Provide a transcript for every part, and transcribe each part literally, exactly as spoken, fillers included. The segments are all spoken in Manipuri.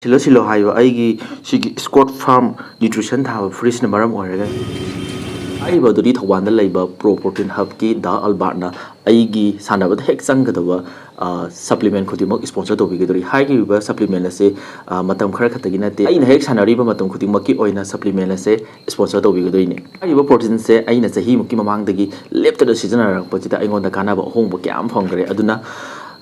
ꯁꯤꯜꯂꯣ ꯁꯤꯜꯂꯣ ꯍꯥꯏꯕ ꯑꯩꯒꯤ ꯁꯤꯒꯤ ꯁ꯭ꯀꯣꯠ ꯐꯥꯔꯝ ꯅ꯭ꯌꯨꯇ꯭ꯔꯤꯁꯟ ꯊꯥꯕ ꯐ꯭ꯔꯤꯖꯅ ꯃꯔꯝ ꯑꯣꯏꯔꯒ꯫ ꯍꯥꯏꯔꯤꯕ ꯑꯗꯨꯗꯤ ꯊꯧꯕꯥꯜꯗ ꯂꯩꯕ ꯄ꯭ꯔꯣ ꯄ꯭ꯔꯣꯇꯤꯟ ꯍꯕꯀꯤ ꯗꯥ ꯑꯜꯕꯥꯔꯠꯅ ꯑꯩꯒꯤ ꯁꯥꯟꯅꯕꯗ ꯍꯦꯛ ꯆꯪꯒꯗꯕ ꯁꯄ꯭ꯂꯤꯃꯦꯟ ꯈꯨꯗꯤꯡꯃꯛ ꯏꯁꯄꯣꯟꯁꯔ ꯇꯧꯕꯤꯒꯗꯧꯔꯤ꯫ ꯍꯥꯏꯔꯤꯕ ꯁꯄ꯭ꯂꯤꯃꯦꯟ ꯑꯁꯦ ꯃꯇꯝ ꯈꯔ ꯈꯛꯇꯒꯤ ꯅꯠꯇꯦ, ꯑꯩꯅ ꯍꯦꯛ ꯁꯥꯟꯅꯔꯤꯕ ꯃꯇꯝ ꯈꯨꯗꯤꯡꯃꯛꯀꯤ ꯑꯣꯏꯅ ꯁꯄ꯭ꯂꯤꯃꯦꯟ ꯑꯁꯦ ꯏꯁꯄꯣꯟꯁꯔ ꯇꯧꯕꯤꯒꯗꯣꯏꯅꯤ꯫ ꯍꯥꯏꯔꯤꯕ ꯄ꯭ꯔꯣꯇꯤꯟꯁꯦ ꯑꯩꯅ ꯆꯍꯤꯃꯨꯛꯀꯤ ꯃꯃꯥꯡꯗꯒꯤ ꯂꯦꯞꯇꯅ ꯁꯤꯖꯤꯟꯅꯔꯛꯄꯁꯤꯗ ꯑꯩꯉꯣꯟꯗ ꯀꯥꯟꯅꯕ ꯑꯍꯣꯡꯕ ꯀꯌꯥ ꯑꯃ ꯐꯪꯈ꯭ꯔꯦ꯫ ꯑꯗꯨꯅ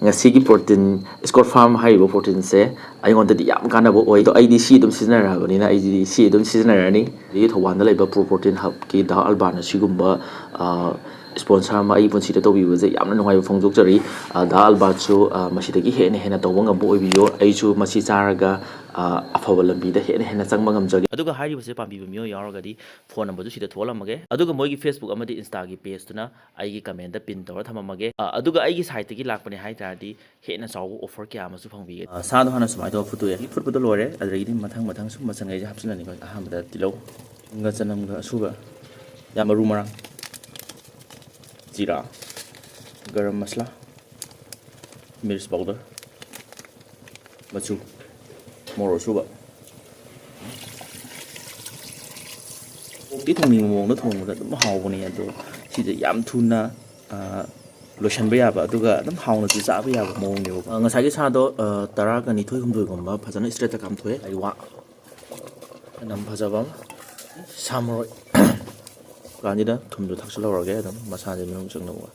ꯉꯁꯤꯒꯤ ꯄ꯭ꯔꯣꯇꯤꯟ, ꯁ꯭ꯀꯣꯠ ꯐꯥꯔꯝ ꯍꯥꯏꯔꯤꯕ ꯄ꯭ꯔꯣꯇꯤꯟꯁꯦ ꯑꯩꯉꯣꯟꯗꯗꯤ ꯌꯥꯝ ꯀꯥꯟꯅꯕ ꯑꯣꯏ꯫ ꯑꯗꯣ ꯑꯩꯗꯤ ꯁꯤ ꯑꯗꯨꯝ ꯁꯤꯖꯤꯟꯅꯔꯛꯑꯕꯅꯤꯅ ꯑꯩꯗꯤ ꯁꯤ ꯑꯗꯨꯝ ꯁꯤꯖꯤꯟꯅꯔꯅꯤ꯫ ꯑꯗꯒꯤ ꯊꯧꯕꯥꯜꯗ ꯂꯩꯕ ꯄ꯭ꯔꯣ ꯄ꯭ꯔꯣꯇꯤꯟ ꯍꯕꯀꯤ ꯗꯥ ꯑꯜꯕꯥꯔꯅ ꯁꯤꯒꯨꯝꯕ, ꯑ, ꯁ꯭ꯄꯣꯟꯁꯔ ꯑꯃ ꯑꯩꯒꯤ ꯄꯨꯟꯁꯤꯗ ꯇꯧꯕꯤꯕꯁꯦ ꯌꯥꯝꯅ ꯅꯨꯡꯉꯥꯏꯕ ꯐꯣꯡꯗꯣꯛꯆꯔꯤ꯫ ꯑ, ꯗꯥ ꯑꯜꯕꯥꯔꯠꯁꯨ, ꯑ, ꯃꯁꯤꯗꯒꯤ ꯍꯦꯟꯅ ꯍꯦꯟꯅ ꯇꯧꯕ ꯉꯝꯕ ꯑꯣꯏꯕꯤꯌꯣ꯫ ꯑꯩꯁꯨ ꯃꯁꯤ ꯆꯥꯔꯒ, ꯑ, ꯑꯐꯕ ꯂꯝꯕꯤꯗ ꯍꯦꯟꯅ ꯍꯦꯟꯅ ꯆꯪꯕ ꯉꯝꯖꯒꯦ꯫ ꯑꯗꯨꯒ ꯍꯥꯏꯔꯤꯕꯁꯦ ꯄꯥꯝꯕꯤꯕ ꯃꯤꯑꯣꯏ ꯌꯥꯎꯔꯒꯗꯤ ꯐꯣꯟ ꯅꯝꯕꯔꯁꯨ ꯁꯤꯗ ꯊꯣꯛꯍꯜꯂꯝꯃꯒꯦ꯫ ꯑꯗꯨꯒ ꯃꯣꯏꯒꯤ Facebook ꯑꯃꯗꯤ Instaꯒꯤ pageꯇꯨꯅ ꯑꯩꯒꯤ commentꯇ pin ꯇꯧꯔ ꯊꯝꯃꯝꯃꯒꯦ꯫ ꯑ, ꯑꯗꯨꯒ ꯑꯩꯒꯤ siteꯇꯒꯤ ꯂꯥꯛꯄꯅꯦ ꯍꯥꯏ ꯇꯥꯔꯗꯤ ꯍꯦꯟꯅ ꯆꯥꯎꯕ offer ꯀꯌꯥ ꯑꯃꯁꯨ ꯐꯪꯕꯤꯒꯅꯤ꯫ ꯑ, ꯁꯥꯗꯣ ꯍꯥꯟꯅ ꯁꯨꯃꯥꯏꯅ ꯇꯧꯔ ꯐꯨꯠꯇꯣꯛꯑꯦ꯫ ꯐꯨꯠꯄꯗꯣ ꯂꯣꯏꯔꯦ꯫ ꯑꯗꯨꯗꯒꯤꯗꯤ ꯃꯊꯪ ꯃꯊꯪ ꯁꯨꯝ ꯃꯆꯜꯈꯩꯁꯦ ꯍꯥꯞꯆꯤꯜꯂꯅꯤꯀꯣ꯫ ꯑꯍꯥꯟꯕꯗ ꯇꯤꯜꯍꯧ, ꯁꯤꯡꯒ ꯆꯅꯝꯒ ꯑꯁꯨꯕ, ꯌꯥꯝ ꯃꯔꯨ ꯃꯔꯥꯡ, ꯖꯤꯔꯥ, ꯒꯔꯝ ꯃꯁꯂꯥ, ꯃꯤꯔꯆ powder, ꯃꯆꯨ, ꯃꯣꯔꯣꯛ ꯑꯁꯨꯕ꯫ ꯑꯣꯛꯇꯤ ꯊꯣꯡꯅꯤꯡꯕ ꯃꯑꯣꯡꯗ ꯊꯣꯡꯕꯗ ꯑꯗꯨꯝ ꯍꯥꯎꯕꯅꯦ, ꯑꯗꯣ ꯁꯤꯗ ꯌꯥꯝ ꯊꯨꯅ, ꯑ, ꯂꯣꯏꯁꯤꯟꯕ ꯌꯥꯕ, ꯑꯗꯨꯒ ꯑꯗꯨꯝ ꯍꯥꯎꯅꯁꯨ ꯆꯥꯕ ꯌꯥꯕ ꯃꯑꯣꯡꯅꯦꯕꯀꯣ꯫ ꯑ, ꯉꯁꯥꯏꯒꯤ ꯁꯥꯗꯣ, ꯑ, ꯇꯔꯥꯒ ꯅꯤꯊꯣꯏ ꯍꯨꯝꯗꯣꯏꯒꯨꯝꯕ ꯐꯖꯅ straight ꯀꯥꯝꯊꯣꯛꯑꯦ꯫ ꯑꯩ ꯋꯥ ꯃꯅꯝ ꯐꯖꯕ ꯑꯃ, ꯁꯥ ꯃꯔꯣꯏ꯫ ꯀꯥꯟꯁꯤꯗ ꯊꯨꯝꯁꯨ ꯊꯥꯛꯆꯜꯍꯧꯔꯒꯦ, ꯑꯗꯨꯝ ꯃꯁꯥꯁꯦ ꯃꯅꯨꯡ ꯆꯪꯅꯕ꯫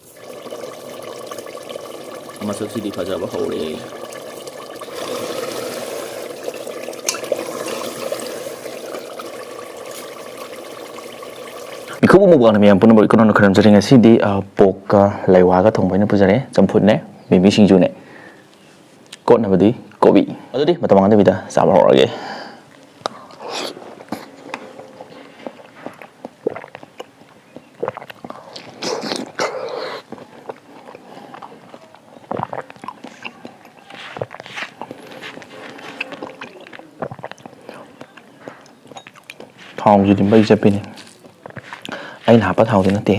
ꯃꯁꯛꯁꯤꯗꯤ ꯐꯖꯕ ꯍꯧꯔꯦ꯫ ꯃꯤꯈꯨꯕ ꯃꯨꯛꯕꯥꯡꯅ ꯃꯌꯥꯝ ꯄꯨꯝꯅꯃꯛ ꯏꯀꯣꯟꯅꯅ ꯈꯨꯔꯨꯝꯖꯔꯤ꯫ ꯉꯁꯤꯗꯤ, ꯑ, porkꯀ ꯂꯩꯋꯥꯒ ꯊꯣꯡꯕ ꯑꯩꯅ ꯄꯨꯖꯔꯦ꯫ ꯆꯝꯐꯨꯠꯅꯦ, ꯃꯤꯃꯤ ꯁꯤꯡꯖꯨꯅꯦ, ꯀꯣꯠꯅꯕꯗꯤ ꯀꯣꯕꯤ꯫ ꯑꯗꯨꯗꯤ ꯃꯇꯝ ꯃꯥꯡꯍꯟꯗꯕꯤꯗ ꯆꯥꯕ ꯍꯧꯔꯒꯦ꯫ ꯊꯥꯎꯁꯤꯗꯤ ꯃꯩ ꯆꯠꯄꯤꯅꯤ꯫ ꯑꯩꯅ ꯍꯥꯞꯄ ꯊꯥꯎꯗꯤ ꯅꯠꯇꯦ꯫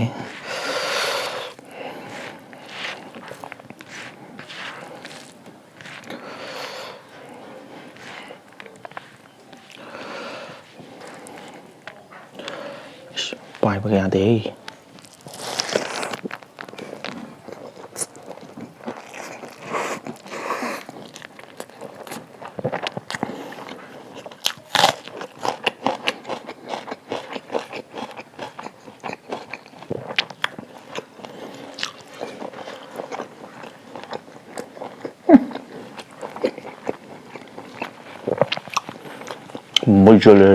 ꯄꯥꯏꯕꯒ ꯌꯥꯗꯦ꯫ ꯃꯩ ꯆꯠꯂꯦ꯫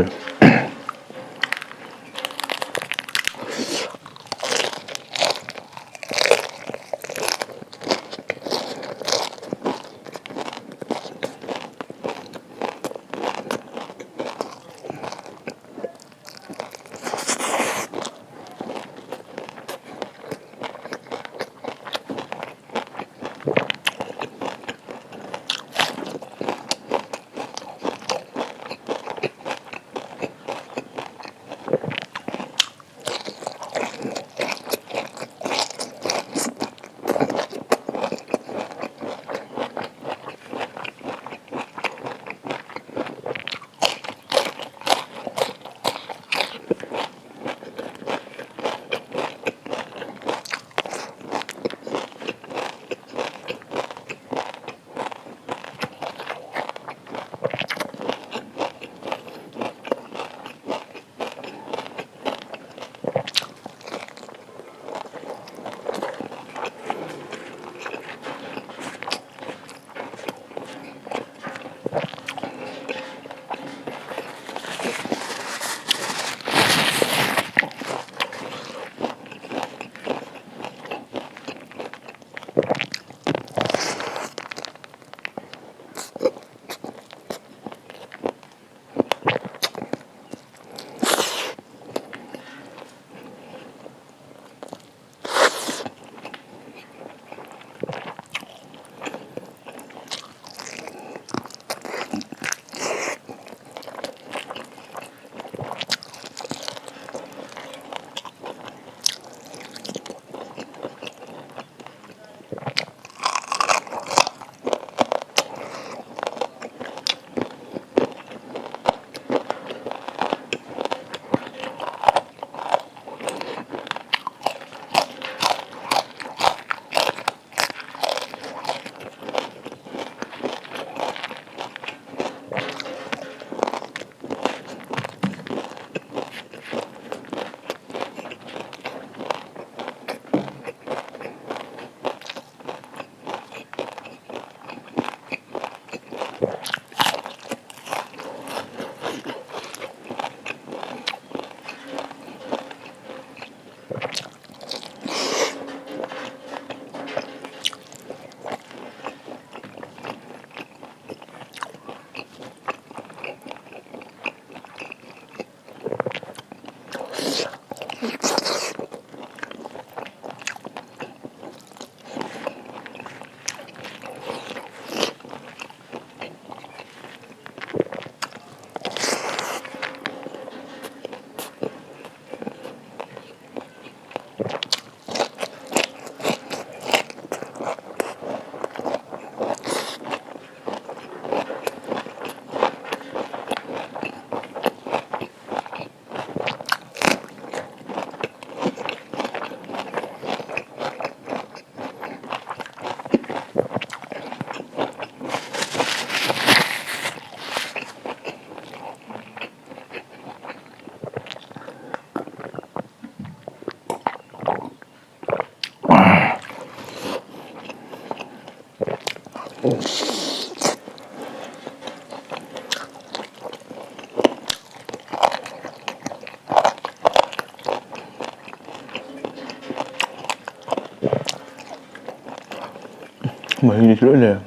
ꯃꯍꯤꯗꯨꯁꯨ ꯂꯣꯏ ꯂꯩꯔꯦ꯫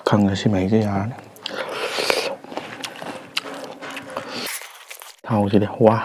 ꯈꯪꯉꯦ, ꯁꯤ ꯃꯍꯤꯁꯦ ꯌꯥꯔꯅꯤ꯫ ꯊꯥꯎꯁꯤꯗꯤ ꯋꯥ꯫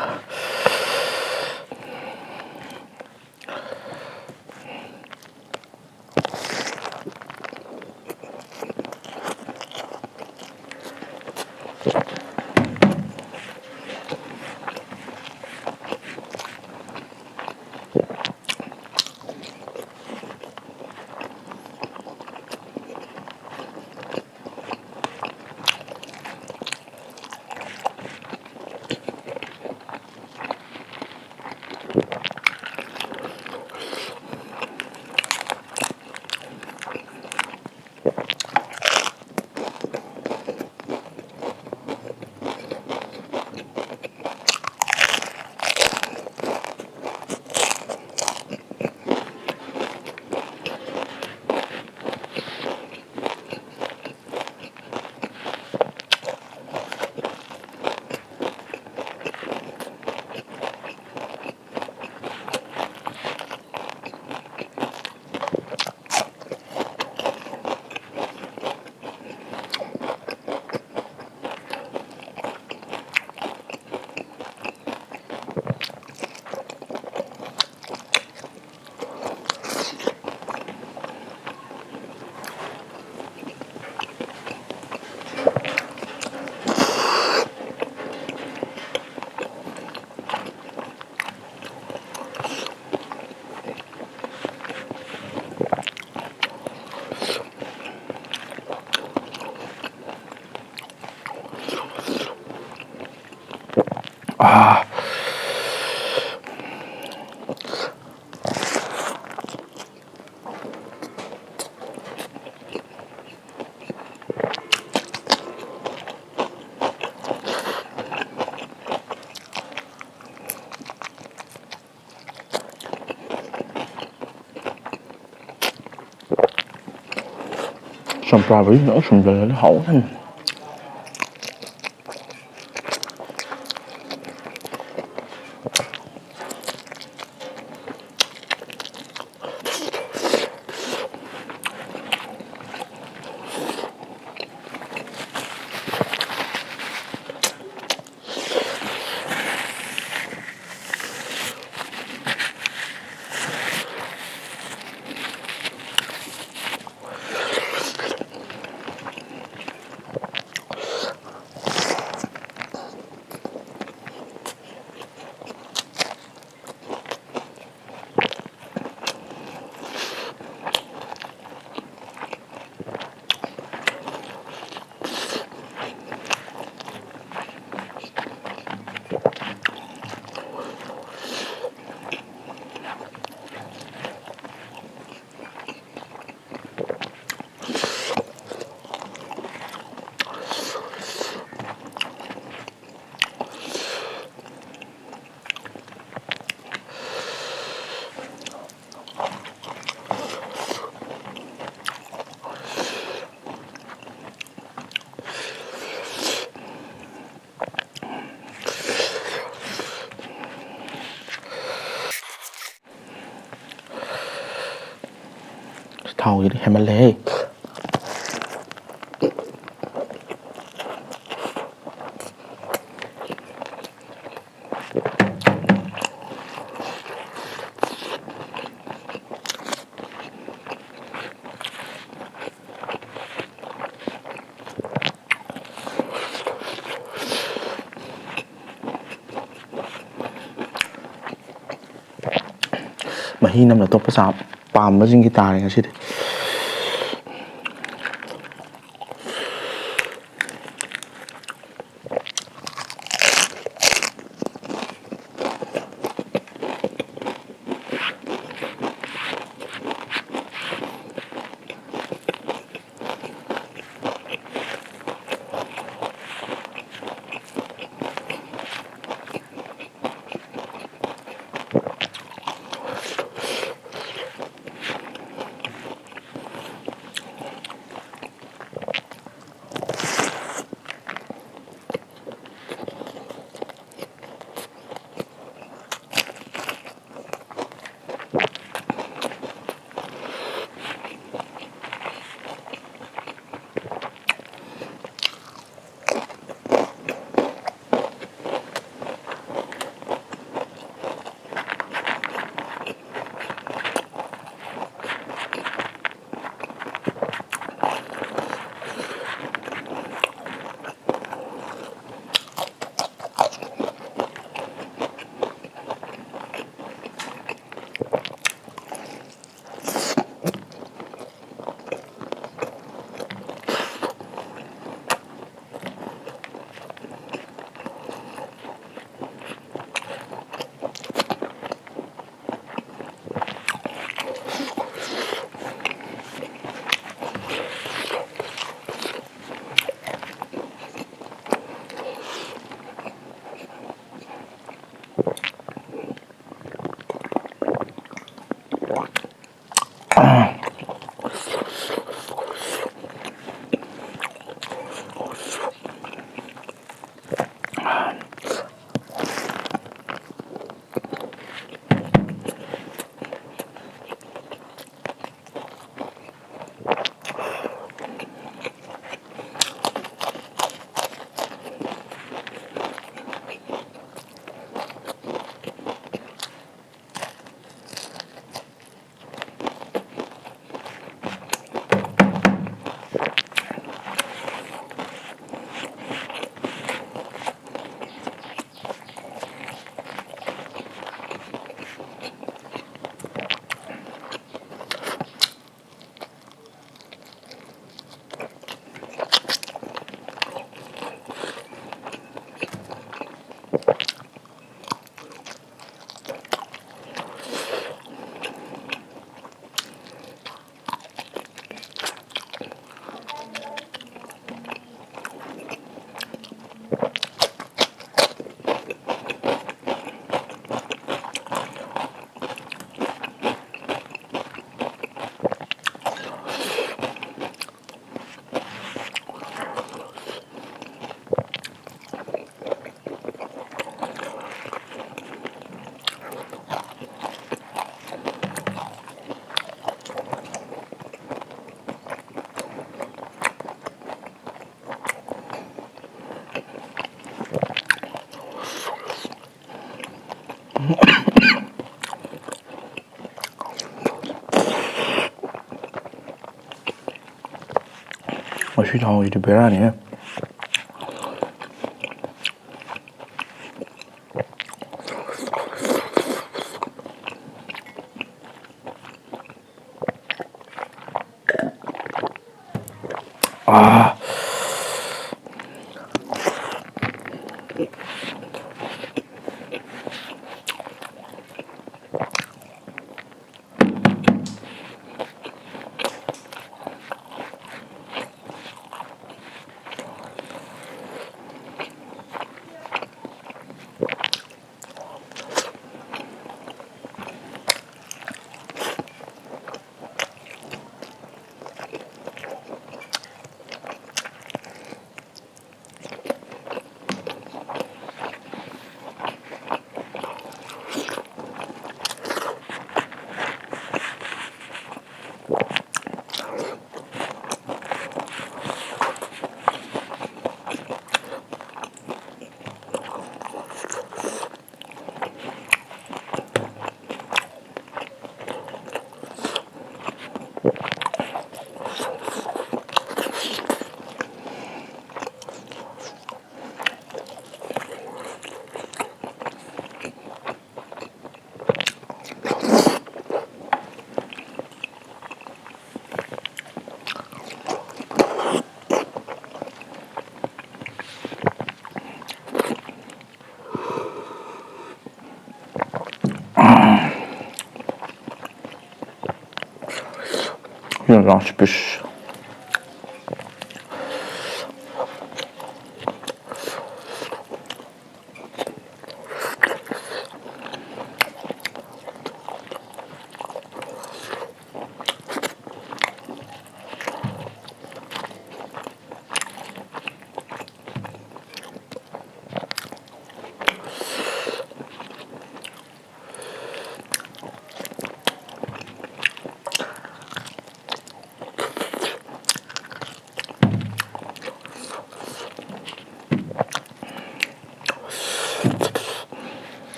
ꯑꯥ꯫ ꯆꯝꯄ꯭ꯔꯥ ꯕꯣꯔꯤ ꯃꯌꯥꯝ ꯁꯨꯝꯖꯜꯂꯗꯤ ꯍꯥꯎꯅꯤ꯫ ꯊꯥꯎꯁꯤꯗꯤ ꯍꯦꯟꯃꯜꯂꯦꯍꯦ꯫ ꯃꯍꯤ ꯅꯝꯅ ꯇꯣꯠꯄ ꯆꯥ ꯄꯥꯝꯕꯁꯤꯡꯒꯤ ꯇꯥꯔꯦ ꯉꯁꯤꯗꯤ꯫ ꯃꯁꯤ ꯊꯥꯎꯁꯤꯗꯤ ꯕꯦꯔꯥꯅꯤꯍꯦ꯫ ꯑꯥ꯫ Last piece.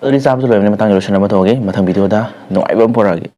ꯑꯗꯨꯗꯤ ꯆꯥꯕꯁꯨ ꯂꯣꯏꯕꯅꯤ, ꯃꯇꯥꯡꯗ ꯂꯣꯏꯁꯤꯟꯅꯕ ꯇꯧꯔꯒꯦ꯫ ꯃꯊꯪ video ꯗ ꯅꯨꯡꯉꯥꯏꯕ ꯑꯃ ꯄꯨꯔꯛꯑꯒꯦ꯫